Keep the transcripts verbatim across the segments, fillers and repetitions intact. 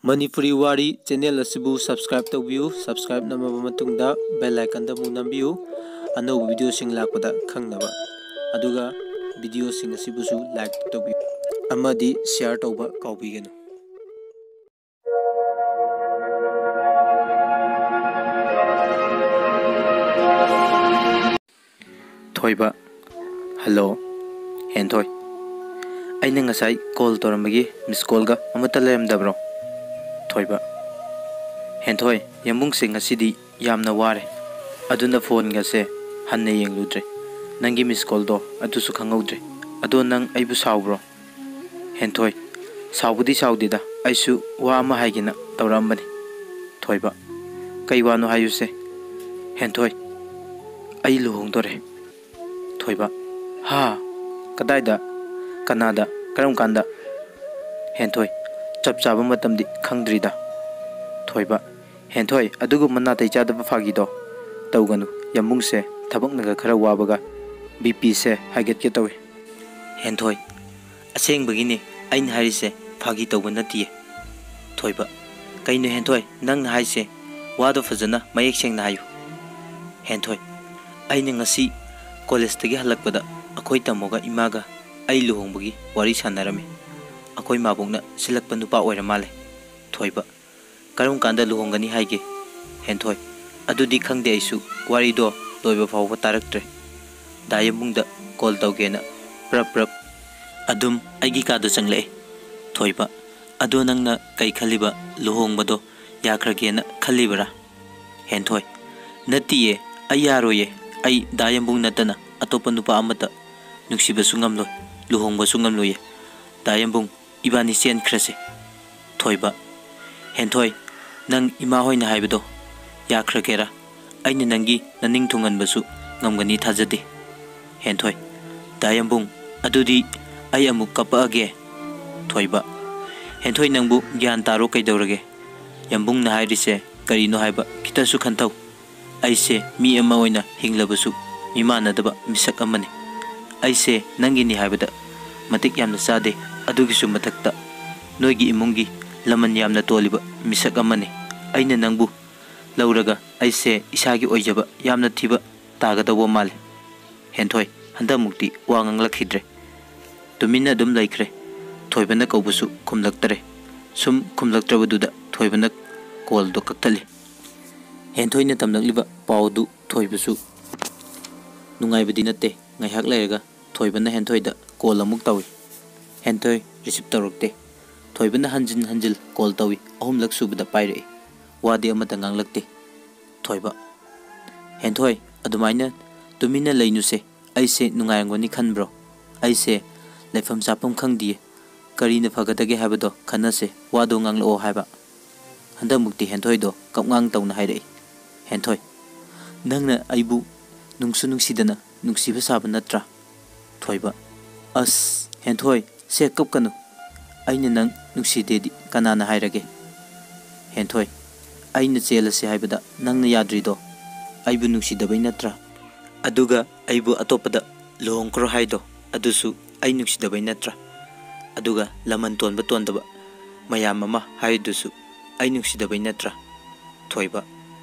ꯃꯅꯤꯄꯨꯔꯤ ꯋꯥꯔꯤ ꯆꯦꯅꯦꯜ ꯑꯁꯤꯕꯨ subscribe ꯇꯧꯕꯤꯌꯨ꯫ Subscribe ꯅꯝꯃꯕ ꯃꯇꯨꯡꯗ bell icon ꯗ ꯑꯃꯨꯛ ꯅꯝꯕꯤꯌꯨ, ꯑꯅꯧꯕ video ꯁꯤꯡ ꯂꯥꯛꯄꯗ ꯈꯪꯅꯕ꯫ ꯑꯗꯨꯒ video ꯁꯤꯡ ꯑꯁꯤꯕꯨꯁꯨ like ꯇꯧꯕꯤꯌꯨ ꯑꯃꯗꯤ share ꯇꯧꯕ ꯀꯥꯎꯕꯤꯒꯅꯨ꯫ ꯊꯣꯏꯕ꯫ Hello꯫ ꯍꯦꯟꯊꯣꯏ꯫ ꯑꯩꯅ ꯉꯁꯥꯏ call ꯇꯧꯔꯝꯕꯒꯤ miss call ꯒ ꯑꯃꯠꯇ ꯂꯩꯔꯝꯗꯕ꯭ꯔꯣ? ꯊꯣꯏꯕ꯫ ꯍꯦꯟꯊꯣꯏ, ꯌꯥꯝꯕꯨꯡꯁꯦ ꯉꯁꯤꯗꯤ ꯌꯥꯝꯅ ꯋꯥꯔꯦ꯫ ꯑꯗꯨꯅ phone ꯒꯁꯦ ꯍꯟꯅ ꯌꯦꯡꯂꯨꯗ꯭ꯔꯦ꯫ ꯅꯪꯒꯤ miss call ꯗꯣ ꯑꯗꯨꯁꯨ ꯈꯪꯍꯧꯗ꯭ꯔꯦ꯫ ꯑꯗꯣ ꯅꯪ ꯑꯩꯕꯨ ꯁꯥꯎꯕ꯭ꯔꯣ? ꯍꯦꯟꯊꯣꯏ꯫ ꯁꯥꯎꯕꯨꯗꯤ ꯁꯥꯎꯗꯦꯗ, ꯑꯩꯁꯨ ꯋꯥ ꯑꯃ ꯍꯥꯏꯒꯦꯅ ꯇꯧꯔꯛꯑꯝꯕꯅꯤ꯫ ꯊꯣꯏꯕ꯫ ꯀꯩ ꯋꯥꯅꯣ ꯍꯥꯏꯌꯨꯁꯦ꯫ ꯍꯦꯟꯊꯣꯏ꯫ ꯑꯩ ꯂꯨꯍꯣꯡꯗꯣꯔꯦ꯫ ꯊꯣꯏꯕ꯫ ꯍꯥ? ꯀꯗꯥꯏꯗ? ꯀꯅꯥꯗ? ꯀꯔꯝ ꯀꯥꯟꯗ? ꯍꯦꯟꯊꯣꯏ꯫ ꯆꯞ ꯆꯥꯕ ꯃꯇꯝꯗꯤ ꯈꯪꯗ꯭ꯔꯤꯗ꯫ ꯊꯣꯏꯕ꯫ ꯍꯦꯟꯊꯣꯏ, ꯑꯗꯨꯒꯨꯝꯕ ꯅꯥꯇꯩ ꯆꯥꯗꯕ ꯐꯥꯒꯤꯗꯣ ꯇꯧꯒꯅꯨ꯫ ꯌꯥꯝꯕꯨꯡꯁꯦ ꯊꯕꯛꯅꯒ ꯈꯔ ꯋꯥꯕꯒ BP ꯁꯦ ꯍꯥꯏꯒꯠꯀꯦ ꯇꯧꯏ꯫ ꯍꯦꯟꯊꯣꯏ꯫ ꯑꯁꯦꯡꯕꯒꯤꯅꯦ ꯑꯩꯅ ꯍꯥꯏꯔꯤꯁꯦ, ꯐꯥꯒꯤ ꯇꯧꯕ ꯅꯠꯇꯤꯌꯦ꯫ ꯊꯣꯏꯕ꯫ ꯀꯩꯅꯣ ꯍꯦꯟꯊꯣꯏ, ꯅꯪꯅ ꯍꯥꯏꯁꯦ? ꯋꯥꯗꯣ ꯐꯖꯅ ꯃꯌꯦꯛ ꯁꯦꯡꯅ ꯍꯥꯏꯌꯨ꯫ ꯍꯦꯟꯊꯣꯏ꯫ ꯑꯩꯅ ꯉꯁꯤ college ꯇꯒꯤ ꯍꯜꯂꯛꯄꯗ ꯑꯩꯈꯣꯏ ꯇꯥꯃꯣꯒ ꯏꯃꯥꯒ ꯑꯩ ꯂꯨꯍꯣꯡꯕꯒꯤ ꯋꯥꯔꯤ ꯁꯥꯟꯅꯔꯝꯃꯤ꯫ ꯑꯩꯈꯣꯏ ꯃꯥꯕꯣꯛꯅ ꯁꯤꯜꯂꯛꯄ ꯅꯨꯄꯥ ꯑꯣꯏꯔ ꯃꯥꯜꯂꯦ꯫ ꯊꯣꯏꯕ꯫ ꯀꯔꯝ ꯀꯥꯟꯗ ꯂꯨꯍꯣꯡꯒꯅꯤ ꯍꯥꯏꯒꯦ? ꯍꯦꯟꯊꯣꯏ꯫ ꯑꯗꯨꯗꯤ ꯈꯪꯗꯦ ꯑꯩꯁꯨ, ꯋꯥꯔꯤꯗꯣ ꯂꯣꯏꯕ ꯐꯥꯎꯕ ꯇꯥꯔꯛꯇ꯭ꯔꯦ꯫ ꯗꯥ ꯌꯥꯝꯕꯨꯡꯗ call ꯇꯧꯒꯦꯅ ꯄ꯭ꯔꯞ ꯄ꯭ꯔꯞ ꯑꯗꯨꯝ ꯑꯩꯒꯤ ꯀꯥꯗ ꯆꯪꯂꯛꯑꯦ꯫ ꯊꯣꯏꯕ꯫ ꯑꯗꯣ ꯅꯪꯅ ꯀꯩ ꯈꯜꯂꯤꯕ, ꯂꯨꯍꯣꯡꯕꯗꯣ ꯌꯥꯈ꯭ꯔꯒꯦꯅ ꯈꯜꯂꯤꯕꯔꯥ? ꯍꯦꯟꯊꯣꯏ꯫ ꯅꯠꯇꯤꯌꯦ, ꯑꯩ ꯌꯥꯔꯣꯏꯌꯦ꯫ ꯑꯩ ꯗꯥ ꯌꯥꯝꯕꯨꯡ ꯅꯠꯇꯅ ꯑꯇꯣꯞꯄ ꯅꯨꯄꯥ ꯑꯃꯠꯇ ꯅꯨꯡꯁꯤꯕꯁꯨ ꯉꯝꯂꯣꯏ, ꯂꯨꯍꯣꯡꯕꯁꯨ ꯉꯝꯂꯣꯏꯌꯦ꯫ ꯗꯥ ꯌꯥꯝꯕꯨꯡ, ꯏꯕꯥꯅꯤ ꯆꯦꯟꯈ꯭ꯔꯁꯦ꯫ ꯊꯣꯏꯕ꯫ ꯍꯦꯟꯊꯣꯏ, ꯅꯪ ꯏꯃꯥ ꯍꯣꯏꯅ ꯍꯥꯏꯕꯗꯣ ꯌꯥꯈ꯭ꯔꯒꯦꯔꯥ? ꯑꯩꯅ ꯅꯪꯒꯤ ꯅꯅꯤꯡ ꯊꯨꯡꯍꯟꯕꯁꯨ ꯉꯝꯒꯅꯤ ꯊꯥꯖꯗꯦ꯫ ꯍꯦꯟꯊꯣꯏ꯫ ꯗꯥ ꯌꯥꯝꯕꯨꯡ, ꯑꯗꯨꯗꯤ ꯑꯩ ꯑꯃꯨꯛ ꯀꯞꯄꯛꯑꯒꯦ꯫ ꯊꯣꯏꯕ꯫ ꯍꯦꯟꯊꯣꯏ, ꯅꯪꯕꯨ ꯒ꯭ꯌꯥꯟ ꯇꯥꯔꯣ ꯀꯩꯗꯧꯔꯒꯦ? ꯌꯥꯝꯕꯨꯡꯅ ꯍꯥꯏꯔꯤꯁꯦ ꯀꯔꯤꯅꯣ ꯍꯥꯏꯕ ꯈꯤꯇꯁꯨ ꯈꯟꯊꯧ꯫ ꯑꯩꯁꯦ ꯃꯤ ꯑꯃ ꯑꯣꯏꯅ ꯍꯤꯡꯂꯕꯁꯨ ꯃꯤꯃꯥꯟꯅꯗꯕ ꯃꯤꯁꯛ ꯑꯃꯅꯤ꯫ ꯑꯩꯁꯦ ꯅꯪꯒꯤꯅꯤ ꯍꯥꯏꯕꯗ ꯃꯇꯤꯛ ꯌꯥꯝꯅ ꯆꯥꯗꯦ꯫ ꯑꯗꯨꯒꯤꯁꯨ ꯃꯊꯛꯇ ꯅꯣꯏꯒꯤ ꯏꯃꯨꯡꯒꯤ ꯂꯃꯟ ꯌꯥꯝꯅ ꯇꯣꯜꯂꯤꯕ ꯃꯤꯁꯛ ꯑꯃꯅꯤ꯫ ꯑꯩꯅ ꯅꯪꯕꯨ ꯂꯧꯔꯒ ꯑꯩꯁꯦ ꯏꯁꯥꯒꯤ ꯑꯣꯏꯖꯕ ꯌꯥꯝꯅ ꯊꯤꯕ ꯇꯥꯒꯗꯧꯕ ꯃꯥꯜꯂꯤ꯫ ꯍꯦꯟꯊꯣꯏ ꯍꯟꯗꯛꯃꯨꯛꯇꯤ ꯋꯥ ꯉꯥꯡꯂꯛꯈꯤꯗ꯭ꯔꯦ꯫ ꯇꯨꯃꯤꯟꯅ ꯑꯗꯨꯝ ꯂꯩꯈ꯭ꯔꯦ꯫ ꯊꯣꯏꯕꯅ ꯀꯧꯕꯁꯨ ꯈꯨꯝꯂꯛꯇꯔꯦ꯫ ꯁꯨꯝ ꯈꯨꯝꯂꯛꯇ꯭ꯔꯕꯗꯨꯗ ꯊꯣꯏꯕꯅ ꯀꯣꯜꯗꯣ ꯀꯛꯊꯠꯂꯤ꯫ ꯍꯦꯟꯊꯣꯏꯅ ꯇꯝꯂꯛꯂꯤꯕ ꯄꯥꯎꯗꯨ ꯊꯣꯏꯕꯁꯨ ꯅꯨꯡꯉꯥꯏꯕꯗꯤ ꯅꯠꯇꯦ꯫ ꯉꯥꯏꯍꯥꯛ ꯂꯩꯔꯒ ꯊꯣꯏꯕꯅ ꯍꯦꯟꯊꯣꯏꯗ ꯀꯣꯜ ꯑꯃꯨꯛ ꯇꯧꯏ꯫ ꯍꯦꯟꯊꯣꯏ ꯔꯤꯁꯤꯞ ꯇꯧꯔꯛꯇꯦ꯫ ꯊꯣꯏꯕꯅ ꯍꯟꯖꯤꯟ ꯍꯟꯖꯤꯜ ꯀꯣꯜ ꯇꯧꯏ꯫ ꯑꯍꯨꯝꯂꯛ ꯁꯨꯕꯗ ꯄꯥꯏꯔꯛꯏ꯫ ꯋꯥꯗꯤ ꯑꯃꯠꯇ ꯉꯥꯡꯂꯛꯇꯦ꯫ ꯊꯣꯏꯕ, ꯍꯦꯟꯊꯣꯏ, ꯑꯗꯨꯃꯥꯏꯅ ꯇꯨꯃꯤꯟꯅ ꯂꯩꯅꯨꯁꯦ꯫ ꯑꯩꯁꯦ ꯅꯨꯡꯉꯥꯏꯔꯝꯒꯅꯤ ꯈꯟꯕ꯭ꯔꯣ? ꯑꯩꯁꯦ ꯂꯩꯐꯝ ꯆꯥꯐꯝ ꯈꯪꯗꯤꯌꯦ꯫ ꯀꯔꯤꯅ ꯐꯒꯗꯒꯦ ꯍꯥꯏꯕꯗꯣ ꯈꯟꯅꯁꯦ꯫ ꯋꯥꯗꯣ ꯉꯥꯡꯂꯛꯑꯣ ꯍꯥꯏꯕ꯫ ꯍꯟꯗꯛꯃꯨꯛꯇꯤ ꯍꯦꯟꯊꯣꯏꯗꯣ ꯀꯞꯉꯥꯡ ꯇꯧꯅ ꯍꯥꯏꯔꯛꯏ꯫ ꯍꯦꯟꯊꯣꯏ, ꯅꯪꯅ ꯑꯩꯕꯨ ꯅꯨꯡꯁꯨ ꯅꯨꯡꯁꯤꯗꯅ ꯅꯨꯡꯁꯤꯕ ꯁꯥꯕ ꯅꯠꯇ꯭ꯔꯥ? ꯊꯣꯏꯕ, ꯑꯁ, ꯍꯦꯟꯊꯣꯏ, ꯁꯦ ꯀꯞꯀꯅꯨ꯫ ꯑꯩꯅ ꯅꯪ ꯅꯨꯡꯁꯤꯗꯦꯗꯤ ꯀꯅꯥꯅ ꯍꯥꯏꯔꯒꯦ? ꯍꯦꯟꯊꯣꯏ, ꯑꯩꯅ ꯆꯦꯜꯂꯁꯦ ꯍꯥꯏꯕꯗ ꯅꯪꯅ ꯌꯥꯗ꯭ꯔꯤꯗꯣ ꯑꯩꯕꯨ ꯅꯨꯡꯁꯤꯗꯕꯩ ꯅꯠꯇ꯭ꯔꯥ? ꯑꯗꯨꯒ ꯑꯩꯕꯨ ꯑꯇꯣꯞꯄꯗ ꯂꯨꯍꯣꯡꯈ꯭ꯔꯣ ꯍꯥꯏꯗꯣ ꯑꯗꯨꯁꯨ ꯑꯩ ꯅꯨꯡꯁꯤꯗꯕꯩ ꯅꯠꯇ꯭ꯔꯥ? ꯑꯗꯨꯒ ꯂꯃꯟ ꯇꯣꯟꯕ ꯇꯣꯟꯗꯕ ꯃꯌꯥꯝ ꯑꯃ ꯍꯥꯏꯔꯤꯗꯨꯁꯨ ꯑꯩ ꯅꯨꯡꯁꯤꯗꯕꯩ ꯅꯠꯇ꯭ꯔꯥ? ꯊꯣꯏꯕ,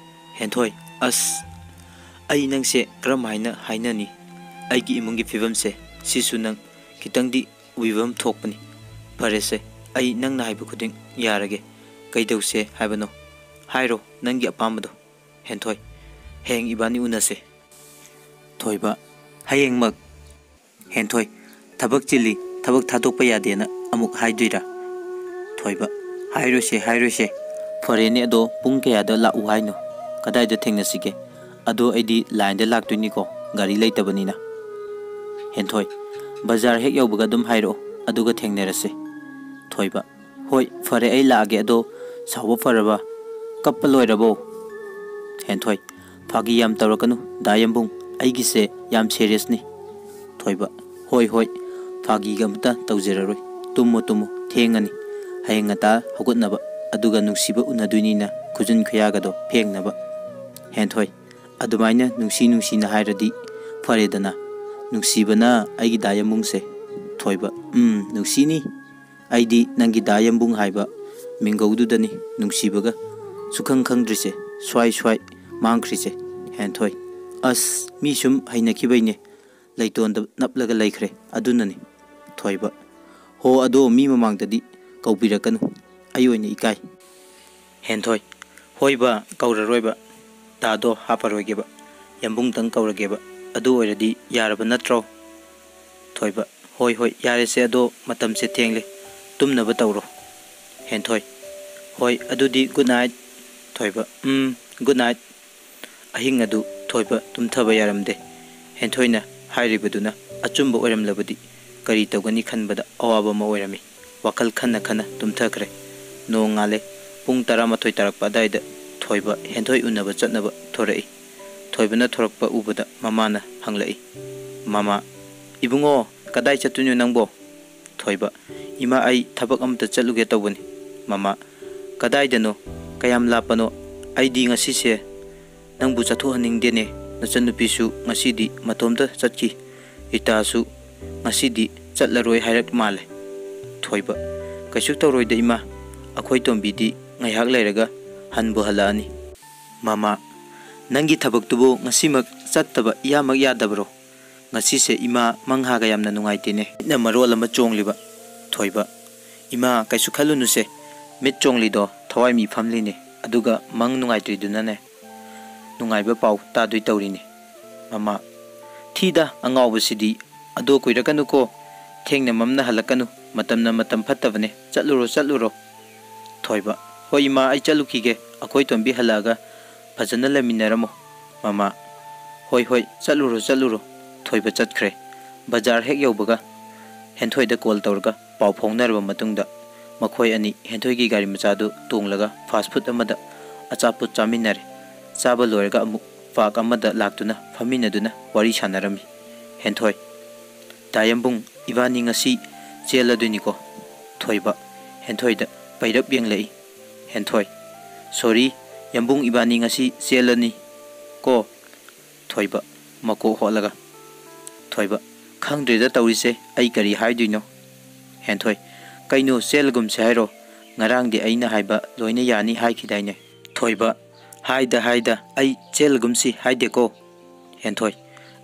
ꯍꯦꯟꯊꯣꯏ, ꯑꯁ, ꯑꯩ ꯅꯪꯁꯦ ꯀꯔꯝ ꯍꯥꯏꯅ ꯍꯥꯏꯅꯅꯤ? ꯑꯩꯒꯤ ꯏꯃꯨꯡꯒꯤ ꯐꯤꯕꯝꯁꯦ ꯁꯤꯁꯨ ꯅꯪ ꯈꯤꯇꯪꯗꯤ ꯎꯕꯤꯐꯝ ꯊꯣꯛꯄꯅꯤ꯫ ꯐꯔꯦꯁꯦ, ꯑꯩ ꯅꯪꯅ ꯍꯥꯏꯕ ꯈꯨꯗꯤꯡ ꯌꯥꯔꯒꯦ꯫ ꯀꯩꯗꯧꯁꯦ ꯍꯥꯏꯕꯅꯣ? ꯍꯥꯏꯔꯣ ꯅꯪꯒꯤ ꯑꯄꯥꯝꯕꯗꯣ꯫ ꯍꯦꯟꯊꯣꯏ, ꯍꯌꯦꯡ ꯏꯕꯥꯅꯤ ꯎꯅꯁꯦ꯫ ꯊꯣꯏꯕ, ꯍꯌꯦꯡꯃꯛ? ꯍꯦꯟꯊꯣꯏ, ꯊꯕꯛ ꯆꯤꯜꯂꯤ, ꯊꯕꯛ ꯊꯥꯗꯣꯛꯄ ꯌꯥꯗꯦꯅ ꯑꯃꯨꯛ ꯍꯥꯏꯗꯣꯏꯔꯥ? ꯊꯣꯏꯕ, ꯍꯥꯏꯔꯣꯏꯁꯦ, ꯍꯥꯏꯔꯣꯏꯁꯦ꯫ ꯐꯔꯦꯅꯦ, ꯑꯗꯣ ꯄꯨꯡ ꯀꯌꯥꯗ ꯂꯥꯛꯎ ꯍꯥꯏꯅꯣ? ꯀꯗꯥꯏꯗ ꯊꯦꯡꯅꯁꯤꯒꯦ? ꯑꯗꯣ ꯑꯩꯗꯤ ꯂꯥꯏꯟꯗ ꯂꯥꯛꯇꯣꯏꯅꯤꯀꯣ, ꯒꯥꯔꯤ ꯂꯩꯇꯕꯅꯤꯅ꯫ ꯍꯦꯟꯊꯣꯏ, ꯕꯖꯥꯔ ꯍꯦꯛ ꯌꯧꯕꯒ ꯑꯗꯨꯝ ꯍꯥꯏꯔꯛꯑꯣ, ꯑꯗꯨꯒ ꯊꯦꯡꯅꯔꯁꯦ꯫ ꯊꯣꯏꯕ, ꯍꯣꯏ, ꯐꯔꯦ, ꯑꯩ ꯂꯥꯛꯑꯒꯦ꯫ ꯑꯗꯣ ꯁꯥꯎꯕ ꯐꯔꯕ? ꯀꯞꯄ ꯂꯣꯏꯔꯕꯣ? ꯍꯦꯟꯊꯣꯏ, ꯐꯥꯒꯤ ꯌꯥꯝ ꯇꯧꯔꯛꯀꯅꯨ ꯗꯥ ꯌꯥꯝꯕꯨꯡ, ꯑꯩꯒꯤꯁꯦ ꯌꯥꯝ ꯁꯦꯔꯤꯌꯁꯅꯤ꯫ ꯊꯣꯏꯕ, ꯍꯣꯏ ꯍꯣꯏ, ꯐꯥꯒꯤꯒ ꯑꯃꯇ ꯇꯧꯖꯔꯔꯣꯏ꯫ ꯇꯨꯝꯃꯣ ꯇꯨꯝꯃꯣ, ꯊꯦꯡꯉꯅꯤ꯫ ꯍꯌꯦꯡ ꯉꯟꯇꯥ ꯍꯧꯒꯠꯅꯕ, ꯑꯗꯨꯒ ꯅꯨꯡꯁꯤꯕ ꯎꯅꯗꯣꯏꯅꯤꯅ ꯈꯨꯖꯤꯟ ꯈꯨꯌꯥꯒꯗꯣ ꯐꯦꯡꯅꯕ꯫ ꯍꯦꯟꯊꯣꯏ, ꯑꯗꯨꯃꯥꯏꯅ ꯅꯨꯡꯁꯤ ꯅꯨꯡꯁꯤꯅ ꯍꯥꯏꯔꯗꯤ ꯐꯔꯦꯗꯅ꯫ ꯅꯨꯡꯁꯤꯕꯅ ꯑꯩꯒꯤ ꯗꯥ ꯌꯥꯝꯕꯨꯡꯁꯦ꯫ ꯊꯣꯏꯕ, ꯎꯝ, ꯅꯨꯡꯁꯤꯅꯤ꯫ ꯑꯩꯗꯤ ꯅꯪꯒꯤ ꯗꯥ ꯌꯥꯝꯕꯨꯡ ꯍꯥꯏꯕ ꯃꯤꯡꯒꯧꯗꯨꯗꯅꯤ ꯅꯨꯡꯁꯤꯕꯒ ꯁꯨꯈꯪ ꯈꯪꯗ꯭ꯔꯤꯁꯦ, ꯁ꯭ꯋꯥꯏ ꯁ꯭ꯋꯥꯏ ꯃꯥꯡꯈ꯭ꯔꯤꯁꯦ꯫ ꯍꯦꯟꯊꯣꯏ, ꯑꯁ, ꯃꯤ ꯁꯨꯝ ꯍꯩꯅꯈꯤꯕꯩꯅꯦ꯫ ꯂꯩꯇꯣꯟꯗ ꯅꯞꯂꯒ ꯂꯩꯈ꯭ꯔꯦ, ꯑꯗꯨꯅꯅꯤ꯫ ꯊꯣꯏꯕ, ꯍꯣ, ꯑꯗꯣ ꯃꯤ ꯃꯃꯥꯡꯗꯗꯤ ꯀꯧꯕꯤꯔꯛꯀꯅꯨ, ꯑꯩ ꯑꯣꯏꯅ ꯏꯀꯥꯏ꯫ ꯍꯦꯟꯊꯣꯏ, ꯍꯣꯏꯕ, ꯀꯧꯔꯔꯣꯏꯕ, ꯇꯥꯗꯣ ꯍꯥꯞꯄꯔꯣꯏꯒꯦꯕ, ꯌꯥꯝꯕꯨꯡꯇꯪ ꯀꯧꯔꯒꯦꯕ, ꯑꯗꯨ ꯑꯣꯏꯔꯗꯤ ꯌꯥꯔꯕ ꯅꯠꯇ꯭ꯔꯣ? ꯊꯣꯏꯕ, ꯍꯣꯏ ꯍꯣꯏ, ꯌꯥꯔꯦꯁꯦ, ꯑꯗꯣ ꯃꯇꯝꯁꯦ ꯊꯦꯡꯂꯦ, ꯇꯨꯝꯅꯕ ꯇꯧꯔꯣ꯫ ꯍꯦꯟꯊꯣꯏ, ꯍꯣꯏ, ꯑꯗꯨꯗꯤ good night꯫ ꯊꯣꯏꯕ, ꯎꯝ, good night꯫ ꯑꯍꯤꯡ ꯑꯗꯨ ꯊꯣꯏꯕ ꯇꯨꯝꯊꯕ ꯌꯥꯔꯝꯗꯦ꯫ ꯍꯦꯟꯊꯣꯏꯅ ꯍꯥꯏꯔꯤꯕꯗꯨꯅ ꯑꯆꯨꯝꯕ ꯑꯣꯏꯔꯝꯂꯕꯗꯤ ꯀꯔꯤ ꯇꯧꯒꯅꯤ ꯈꯟꯕꯗ ꯑꯋꯥꯕ ꯑꯃ ꯑꯣꯏꯔꯝꯃꯤ꯫ ꯋꯥꯈꯜ ꯈꯟꯅ ꯈꯟꯅ ꯇꯨꯝꯊꯈ꯭ꯔꯦ꯫ ꯅꯣꯡ ꯉꯥꯜꯂꯦ꯫ ꯄꯨꯡ ꯇꯔꯥꯃꯥꯊꯣꯏ ꯇꯥꯔꯛꯄ ꯑꯗꯥꯏꯗ ꯊꯣꯏꯕ ꯍꯦꯟꯊꯣꯏ ꯎꯅꯕ ꯆꯠꯅꯕ ꯊꯣꯔꯛꯏ꯫ ꯊꯣꯏꯕꯅ ꯊꯣꯔꯛꯄ ꯎꯕꯗ ꯃꯃꯥꯅ ꯍꯪꯂꯛꯏ, "ꯃꯃꯥ, ꯏꯕꯨꯡꯉꯣ, ꯀꯗꯥꯏ ꯆꯠꯇꯣꯏꯅꯣ ꯅꯪꯕꯣ?" ꯊꯣꯏꯕ, "ꯏꯃꯥ, ꯑꯩ ꯊꯕꯛ ꯑꯃꯇ ꯆꯠꯂꯨꯒꯦ ꯇꯧꯕꯅꯤ, ꯃꯃꯥ꯫" "ꯀꯗꯥꯏꯗꯅꯣ? ꯀꯌꯥꯝ ꯂꯥꯞꯄꯅꯣ? ꯑꯩꯗꯤ ꯉꯁꯤꯁꯦ ꯅꯪꯕꯨ ꯆꯠꯊꯣꯛꯍꯟꯅꯤꯡꯗꯦꯅꯦ꯫ ꯅꯆꯟꯅꯨꯄꯤꯁꯨ ꯉꯁꯤꯗꯤ ꯃꯇꯣꯝꯇ ꯆꯠꯈꯤ꯫ ꯔꯤꯇꯥꯁꯨ ꯉꯁꯤꯗꯤ ꯆꯠꯂꯔꯣꯏ ꯍꯥꯏꯔꯛ ꯃꯥꯜꯂꯦ꯫" ꯊꯣꯏꯕ, "ꯀꯩꯁꯨ ꯇꯧꯔꯣꯏꯗ ꯏꯃꯥ, ꯑꯩꯈꯣꯏ ꯇꯣꯝꯕꯤꯗꯤ ꯉꯥꯏꯍꯥꯛ ꯂꯩꯔꯒ ꯍꯟꯕꯨ ꯍꯜꯂꯛꯑꯅꯤ꯫" "ꯃꯃꯥ, ꯅꯪꯒꯤ ꯊꯕꯛꯇꯨꯕꯨ ꯉꯁꯤꯃꯛ ꯆꯠꯇꯕ ꯏꯌꯥꯃꯛ ꯌꯥꯗꯕ꯭ꯔꯣ? ꯉꯁꯤꯁꯦ ꯏꯃꯥ ꯃꯪꯍꯥꯒ ꯌꯥꯝꯅ ꯅꯨꯡꯉꯥꯏꯇꯦꯅꯦ꯫" ꯃꯤꯠꯅ ꯃꯔꯣꯜ ꯑꯃ ꯆꯣꯡꯂꯤꯕ꯫ ꯊꯣꯏꯕ, "ꯏꯃꯥ, ꯀꯩꯁꯨ ꯈꯜꯂꯨꯅꯨꯁꯦ, ꯃꯤꯠ ꯆꯣꯡꯂꯤꯗꯣ ꯊꯋꯥꯏ ꯃꯤ ꯐꯝꯂꯤꯅꯦ, ꯑꯗꯨꯒ ꯃꯪ ꯅꯨꯡꯉꯥꯏꯇ꯭ꯔꯤꯗꯨꯅꯅꯦ ꯅꯨꯡꯉꯥꯏꯕ ꯄꯥꯎ ꯇꯥꯗꯣꯏ ꯇꯧꯔꯤꯅꯦ꯫" ꯃꯃꯥ, "ꯊꯤꯗ ꯑꯉꯥꯎꯕꯁꯤꯗꯤ, ꯑꯗꯣ ꯀꯨꯏꯔꯛꯀꯅꯨꯀꯣ, ꯊꯦꯡꯅ ꯃꯝꯅ ꯍꯜꯂꯛꯀꯅꯨ, ꯃꯇꯝꯅ ꯃꯇꯝ ꯐꯠꯇꯕꯅꯦ, ꯆꯠꯂꯨꯔꯣ, ꯆꯠꯂꯨꯔꯣ꯫" ꯊꯣꯏꯕ, "ꯍꯣꯏ ꯏꯃꯥ, ꯑꯩ ꯆꯠꯂꯨꯈꯤꯒꯦ, ꯑꯩꯈꯣꯏ ꯇꯣꯝꯕꯤ ꯍꯜꯂꯛꯑꯒ ꯐꯖꯅ ꯂꯩꯃꯤꯟꯅꯔꯝꯃꯣ꯫" ꯃꯃꯥ, "ꯍꯣꯏ ꯍꯣꯏ, ꯆꯠꯂꯨꯔꯣ, ꯆꯠꯂꯨꯔꯣ꯫" ꯊꯣꯏꯕ ꯆꯠꯈ꯭ꯔꯦ꯫ ꯕꯖꯥꯔ ꯍꯦꯛ ꯌꯧꯕꯒ ꯍꯦꯟꯊꯣꯏꯗ ꯀꯣꯜ ꯇꯧꯔꯒ ꯄꯥꯎ ꯐꯥꯎꯅꯔꯕ ꯃꯇꯨꯡꯗ ꯃꯈꯣꯏ ꯑꯅꯤ ꯍꯦꯟꯊꯣꯏꯒꯤ ꯒꯥꯔꯤ ꯃꯆꯥꯗꯨ ꯇꯣꯡꯂꯒ ꯐꯥꯁ ꯐꯨꯗ ꯑꯃꯗ ꯑꯆꯥꯄꯣꯠ ꯆꯥꯃꯤꯟꯅꯔꯦ꯫ ꯆꯥꯕ ꯂꯣꯏꯔꯒ ꯑꯃꯨꯛ ꯄꯥꯔꯛ ꯑꯃꯗ ꯂꯥꯛꯇꯨꯅ ꯐꯝꯃꯤꯟꯅꯗꯨꯅ ꯋꯥꯔꯤ ꯁꯥꯟꯅꯔꯝꯃꯤ꯫ ꯍꯦꯟꯊꯣꯏ, "ꯗꯥ ꯌꯥꯝꯕꯨꯡ, ꯏꯕꯥꯅꯤ ꯉꯁꯤ ꯆꯦꯜꯂꯗꯣꯏꯅꯤꯀꯣ?" ꯊꯣꯏꯕ, ꯍꯦꯟꯊꯣꯏꯗ ꯄꯩꯔꯞ ꯌꯦꯡꯂꯛꯏ꯫ ꯍꯦꯟꯊꯣꯏ, "ꯁꯣꯔꯤ, ꯌꯥꯝꯕꯨꯡ, ꯏꯕꯥꯅꯤ ꯉꯁꯤ ꯆꯦꯜꯂꯅꯤ ꯀꯣ?" ꯊꯣꯏꯕ, ꯃꯀꯣꯛ ꯍꯣꯠꯂꯒ꯫ ꯊꯣꯏꯕ, "ꯈꯪꯗ꯭ꯔꯦꯗ ꯇꯧꯔꯤꯁꯦ, ꯑꯩ ꯀꯔꯤ ꯍꯥꯏꯗꯣꯏꯅꯣ?" ꯍꯦꯟꯊꯣꯏ, "ꯀꯩꯅꯣ, ꯆꯦꯜꯂꯒꯨꯝꯁꯦ ꯍꯥꯏꯔꯣ? "ꯉꯔꯥꯡꯗꯤ ꯑꯩꯅ ꯍꯥꯏꯕ ꯂꯣꯏꯅ ꯌꯥꯅꯤ ꯍꯥꯏꯈꯤꯗꯥꯏꯅꯦ?" ꯊꯣꯏꯕ, "ꯍꯥꯏꯗ ꯍꯥꯏꯗ ꯑꯩ ꯆꯦꯜꯂꯒꯨꯝꯁꯤ ꯍꯥꯏꯗꯦꯀꯣ?" ꯍꯦꯟꯊꯣꯏ,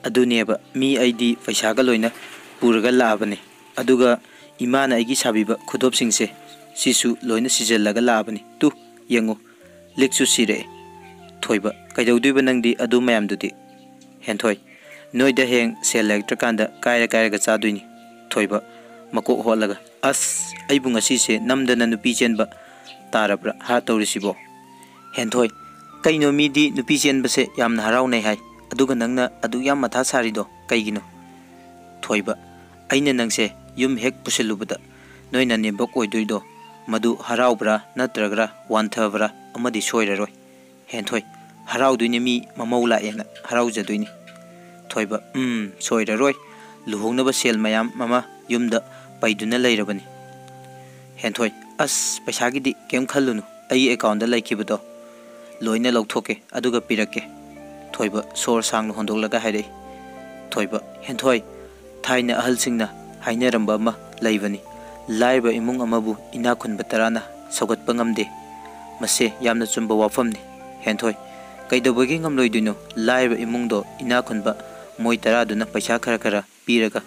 "ꯑꯗꯨꯅꯦꯕ, ꯃꯤ ꯑꯩꯗꯤ ꯄꯩꯁꯥꯒ ꯂꯣꯏꯅ ꯄꯨꯔꯒ ꯂꯥꯛꯑꯕꯅꯤ꯫ ꯑꯗꯨꯒ ꯏꯃꯥꯅ ꯑꯩꯒꯤ ꯁꯥꯕꯤꯕ ꯈꯨꯗꯣꯞꯁꯤꯡꯁꯦ, ꯁꯤꯁꯨ ꯂꯣꯏꯅ ꯁꯤꯖꯤꯜꯂꯒ ꯂꯥꯛꯑꯕꯅꯤ꯫ ꯇꯨ, ꯌꯦꯡꯉꯨ, ꯂꯤꯛꯁꯨ ꯁꯤꯔꯛꯑꯦ꯫" ꯊꯣꯏꯕ, "ꯀꯩꯗꯧꯗꯣꯏꯕ ꯅꯪꯗꯤ ꯑꯗꯨ ꯃꯌꯥꯝꯗꯨꯗꯤ?" ꯍꯦꯟꯊꯣꯏ, "ꯅꯣꯏꯗ ꯍꯌꯦꯡ ꯁꯦꯜ ꯂꯩꯔꯛꯇ꯭ꯔꯀꯥꯟꯗ ꯀꯥꯏꯔ ꯀꯥꯏꯔꯒ ꯆꯥꯗꯣꯏꯅꯤ꯫" ꯊꯣꯏꯕ, ꯃꯀꯣꯛ ꯍꯣꯠꯂꯒ, "ꯑꯁ, ꯑꯩꯕꯨ ꯉꯁꯤꯁꯦ ꯅꯝꯗꯅ ꯅꯨꯄꯤ ꯆꯦꯟꯕ ꯇꯥꯔꯕ꯭ꯔꯥ ꯍꯥ ꯇꯧꯔꯤꯁꯤꯕꯣ?" ꯍꯦꯟꯊꯣꯏ, "ꯀꯩꯅꯣ, ꯃꯤꯗꯤ ꯅꯨꯄꯤ ꯆꯦꯟꯕꯁꯦ ꯌꯥꯝꯅ ꯍꯔꯥꯎꯅꯩ ꯍꯥꯏ, ꯑꯗꯨꯒ ꯅꯪꯅ ꯑꯗꯨꯛ ꯌꯥꯝ ꯃꯊꯥ ꯁꯥꯔꯤꯗꯣ ꯀꯩꯒꯤꯅꯣ?" ꯊꯣꯏꯕ, "ꯑꯩꯅ ꯅꯪꯁꯦ ꯌꯨꯝ ꯍꯦꯛ ꯄꯨꯁꯤꯜꯂꯨꯕꯗ ꯅꯣꯏ ꯅꯅꯦꯝꯕꯣꯛ ꯑꯣꯏꯗꯣꯏꯗꯣ, ꯃꯗꯨ ꯍꯔꯥꯎꯕ꯭ꯔꯥ ꯅꯠꯇ꯭ꯔꯒ ꯋꯥꯟꯊꯕ꯭ꯔꯥ ꯑꯃꯗꯤ ꯁꯣꯏꯔꯔꯣꯏ꯫" ꯍꯦꯟꯊꯣꯏ, "ꯍꯔꯥꯎꯗꯣꯏꯅꯤ, ꯃꯤ ꯃꯃꯧ ꯂꯥꯛꯑꯦꯅ ꯍꯔꯥꯎꯖꯗꯣꯏꯅꯤ꯫" ꯊꯣꯏꯕ, "ꯎꯝ, ꯁꯣꯏꯔꯔꯣꯏ꯫ ꯂꯨꯍꯣꯡꯅꯕ ꯁꯦꯜ ꯃꯌꯥꯝ ꯑꯃ ꯌꯨꯝꯗ ꯄꯩꯗꯨꯅ ꯂꯩꯔꯕꯅꯤ꯫" ꯍꯦꯟꯊꯣꯏ, "ꯑꯁ, ꯄꯩꯁꯥꯒꯤꯗꯤ ꯀꯩꯝ ꯈꯜꯂꯨꯅꯨ, ꯑꯩꯒꯤ ꯑꯦꯀꯥꯎꯟꯗ ꯂꯩꯈꯤꯕꯗꯣ ꯂꯣꯏꯅ ꯂꯧꯊꯣꯛꯀꯦ, ꯑꯗꯨꯒ ꯄꯤꯔꯛꯀꯦ꯫" ꯊꯣꯏꯕ ꯁꯣꯔ ꯁꯥꯡꯅ ꯍꯣꯟꯗꯣꯛꯂꯒ ꯍꯥꯏꯔꯛꯏ꯫ ꯊꯣꯏꯕ, "ꯍꯦꯟꯊꯣꯏ, ꯊꯥꯏꯅ ꯑꯍꯜꯁꯤꯡꯅ ꯍꯥꯏꯅꯔꯝꯕ ꯑꯃ ꯂꯩꯕꯅꯤ, ꯂꯥꯏꯔꯕ ꯏꯃꯨꯡ ꯑꯃꯕꯨ ꯏꯅꯥꯛ ꯈꯨꯟꯕ ꯇꯔꯥꯅ ꯁꯧꯒꯠꯄ ꯉꯝꯗꯦ꯫ ꯃꯁꯦ ꯌꯥꯝꯅ ꯆꯨꯝꯕ ꯋꯥꯐꯝꯅꯤ꯫ ꯍꯦꯟꯊꯣꯏ, ꯀꯩꯗꯧꯕꯒꯤ ꯉꯝꯂꯣꯏꯗꯣꯏꯅꯣ? ꯂꯥꯏꯔꯕ ꯏꯃꯨꯡꯗꯣ ꯏꯅꯥꯛ ꯈꯨꯟꯕ ꯃꯣꯏ ꯇꯔꯥꯗꯨꯅ ꯄꯩꯁꯥ ꯈꯔ ꯈꯔ ꯄꯤꯔꯒ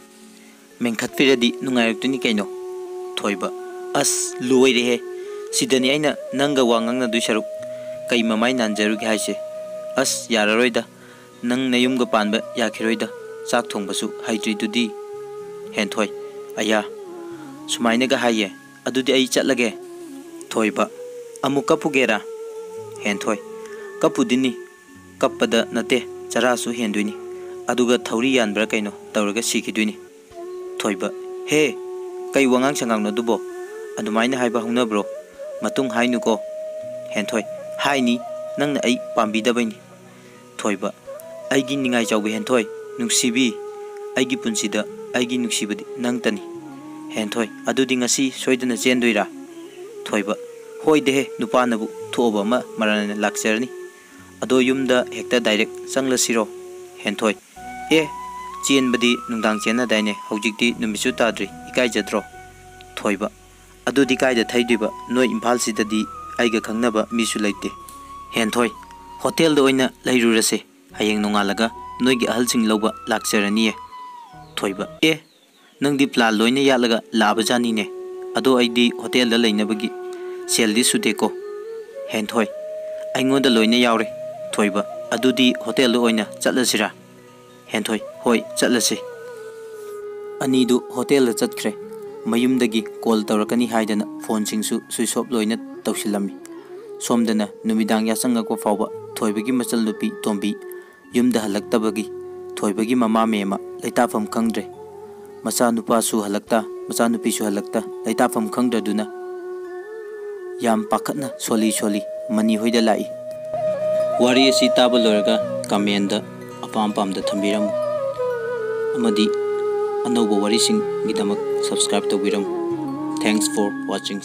ꯃꯦꯟꯈꯠꯄꯤꯔꯗꯤ ꯅꯨꯡꯉꯥꯏꯔꯛꯇꯣꯏꯅꯤ ꯀꯩꯅꯣ꯫" ꯊꯣꯏꯕ, "ꯑꯁ, ꯂꯣꯏꯔꯦꯍꯦ꯫ ꯁꯤꯗꯅꯤ ꯑꯩꯅ ꯅꯪꯒ ꯋꯥ ꯉꯥꯡꯅꯗꯣꯏ ꯁꯔꯨꯛ ꯀꯩ ꯃꯃꯥꯏ ꯅꯥꯟꯖꯔꯨꯒꯦ ꯍꯥꯏꯁꯦ꯫ ꯑꯁ, ꯌꯥꯔꯔꯣꯏꯗ꯫ ꯅꯪ ꯅꯌꯨꯝꯒ ꯄꯥꯟꯕ ꯌꯥꯈꯤꯔꯣꯏꯗ꯫ ꯆꯥꯛ ꯊꯣꯡꯕꯁꯨ ꯍꯩꯇ꯭ꯔꯤꯗꯨꯗꯤ꯫" ꯍꯦꯟꯊꯣꯏ, "ꯑꯌꯥ, ꯁꯨꯃꯥꯏꯅꯒ ꯍꯥꯏꯌꯦ꯫ ꯑꯗꯨꯗꯤ ꯑꯩ ꯆꯠꯂꯒꯦ꯫" ꯊꯣꯏꯕ, "ꯑꯃꯨꯛ ꯀꯞꯄꯨꯒꯦꯔꯥ?" ꯍꯦꯟꯊꯣꯏ, "ꯀꯞꯄꯨꯗꯤꯅꯤ꯫ ꯀꯞꯄꯗ ꯅꯠꯇꯦ, ꯆꯔꯥꯁꯨ ꯍꯦꯟꯗꯣꯏꯅꯤ꯫ ꯑꯗꯨꯒ ꯊꯧꯔꯤ ꯌꯥꯟꯕ꯭ꯔꯥ ꯀꯩꯅꯣ ꯇꯧꯔꯒ ꯁꯤꯈꯤꯗꯣꯏꯅꯤ꯫" ꯊꯣꯏꯕ, "ꯍꯦ, ꯀꯩ ꯋꯥꯉꯥꯡ ꯁꯉꯥꯡꯅꯣ ꯑꯗꯨꯕꯣ? ꯑꯗꯨꯃꯥꯏꯅ ꯍꯥꯏꯕ ꯍꯧꯅꯕ꯭ꯔꯣ? ꯃꯇꯨꯡ ꯍꯥꯏꯅꯨꯀꯣ꯫" ꯍꯦꯟꯊꯣꯏ, "ꯍꯥꯏꯅꯤ, ꯅꯪꯅ ꯑꯩ ꯄꯥꯝꯕꯤꯗꯕꯩꯅꯤ꯫" ꯊꯣꯏꯕ, "ꯑꯩꯒꯤ ꯅꯤꯡꯉꯥꯏ ꯆꯥꯎꯕꯤ ꯍꯦꯟꯊꯣꯏ, ꯅꯨꯡꯁꯤꯕꯤ, ꯑꯩꯒꯤ ꯄꯨꯟꯁꯤꯗ ꯑꯩꯒꯤ ꯅꯨꯡꯁꯤꯕꯗꯤ ꯅꯪꯇꯅꯤ꯫" ꯍꯦꯟꯊꯣꯏ, "ꯑꯗꯨꯗꯤ ꯉꯁꯤ ꯁꯣꯏꯗꯅ ꯆꯦꯟꯗꯣꯏꯔꯥ?" ꯊꯣꯏꯕ, "ꯍꯣꯏꯗꯦꯍꯦ, ꯅꯨꯄꯥꯅꯕꯨ ꯊꯣꯛꯑꯕ ꯑꯃ ꯃꯔꯥꯏꯅ ꯂꯥꯛꯆꯔꯅꯤ꯫ ꯑꯗꯣ ꯌꯨꯝꯗ ꯍꯦꯛꯇ ꯗꯥꯏꯔꯦꯛ ꯆꯪꯂꯁꯤꯔꯣ?" ꯍꯦꯟꯊꯣꯏ, "ꯑꯦ, ꯆꯦꯟꯕꯗꯤ ꯅꯨꯡꯗꯥꯡ ꯆꯦꯟꯅꯗꯥꯏꯅꯦ, ꯍꯧꯖꯤꯛꯇꯤ ꯅꯨꯃꯤꯠꯁꯨ ꯇꯥꯗ꯭ꯔꯤ, ꯏꯀꯥꯏꯖꯗ꯭ꯔꯣ?" ꯊꯣꯏꯕ, "ꯑꯗꯨꯗꯤ ꯀꯥꯏꯗ ꯊꯩꯗꯣꯏꯕ? ꯅꯣꯏ ꯏꯝꯐꯥꯜꯁꯤꯗꯗꯤ ꯑꯩꯒ ꯈꯪꯅꯕ ꯃꯤꯁꯨ ꯂꯩꯇꯦ꯫" ꯍꯦꯟꯊꯣꯏ, "ꯍꯣꯇꯦꯜꯗ ꯑꯣꯏꯅ ꯂꯩꯔꯨꯔꯁꯦ꯫ ꯍꯌꯦꯡ ꯅꯣꯡꯉꯥꯜꯂꯒ ꯅꯣꯏꯒꯤ ꯑꯍꯜꯁꯤꯡ ꯂꯧꯕ ꯂꯥꯛꯆꯔꯅꯤꯌꯦ꯫" ꯊꯣꯏꯕ, "ꯑꯦ, ꯅꯪꯗꯤ ꯄ꯭ꯂꯥꯟ ꯂꯣꯏꯅ ꯌꯥꯠꯂꯒ ꯂꯥꯛꯑꯕꯖꯥꯠꯅꯤꯅꯦ꯫ ꯑꯗꯣ ꯑꯩꯗꯤ ꯍꯣꯇꯦꯜꯗ ꯂꯩꯅꯕꯒꯤ ꯁꯦꯜꯗꯤ ꯁꯨꯗꯦꯀꯣ꯫" ꯍꯦꯟꯊꯣꯏ, "ꯑꯩꯉꯣꯟꯗ ꯂꯣꯏꯅ ꯌꯥꯎꯔꯦ꯫" ꯊꯣꯏꯕ, "ꯑꯗꯨꯗꯤ ꯍꯣꯇꯦꯜꯗ ꯑꯣꯏꯅ ꯆꯠꯂꯁꯤꯔꯥ?" ꯍꯦꯟꯊꯣꯏ, "ꯍꯣꯏ, ꯆꯠꯂꯁꯤ꯫" ꯑꯅꯤꯗꯨ ꯍꯣꯇꯦꯜꯗ ꯆꯠꯈ꯭ꯔꯦ꯫ ꯃꯌꯨꯝꯗꯒꯤ ꯀꯣꯜ ꯇꯧꯔꯛꯀꯅꯤ ꯍꯥꯏꯗꯅ ꯐꯣꯟꯁꯤꯡꯁꯨ ꯁ꯭ꯋꯤꯆ ꯑꯣꯐ ꯂꯣꯏꯅ ꯇꯧꯁꯤꯜꯂꯝꯃꯤ꯫ ꯁꯣꯝꯗꯅ ꯅꯨꯃꯤꯗꯥꯡ ꯌꯥꯆꯪꯉꯛꯄ ꯐꯥꯎꯕ ꯊꯣꯏꯕꯒꯤ ꯃꯆꯜꯅꯨꯄꯤ ꯇꯣꯝꯕꯤ ꯌꯨꯝꯗ ꯍꯜꯂꯛꯇꯕꯒꯤ ꯊꯣꯏꯕꯒꯤ ꯃꯃꯥ ꯃꯦꯝꯃ ꯂꯩꯇꯥꯐꯝ ꯈꯪꯗ꯭ꯔꯦ꯫ ꯃꯆꯥꯅꯨꯄꯥꯁꯨ ꯍꯜꯂꯛꯇ, ꯃꯆꯥꯅꯨꯄꯤꯁꯨ ꯍꯜꯂꯛꯇ, ꯂꯩꯇꯥꯐꯝ ꯈꯪꯗ꯭ꯔꯗꯨꯅ ꯌꯥꯝ ꯄꯥꯈꯠꯅ ꯁꯣꯜꯂꯤ ꯁꯣꯜꯂꯤ ꯃꯅꯤ ꯍꯣꯏꯗ ꯂꯥꯛꯏ꯫ ꯋꯥꯔꯤ ꯑꯁꯤ ꯇꯥꯕ ꯂꯣꯏꯔꯒ ꯀꯃꯦꯟꯗ ꯑꯄꯥꯝ ꯑꯄꯥꯝꯕꯗ ꯊꯝꯕꯤꯔꯝꯃꯨ ꯑꯃꯗꯤ ꯑꯅꯧꯕ ꯋꯥꯔꯤꯁꯤꯡꯒꯤꯗꯃꯛ ꯁꯕꯁꯀ꯭ꯔꯥꯏꯕ ꯇꯧꯕꯤꯔꯝꯃꯨ꯫ Thanks for watching꯫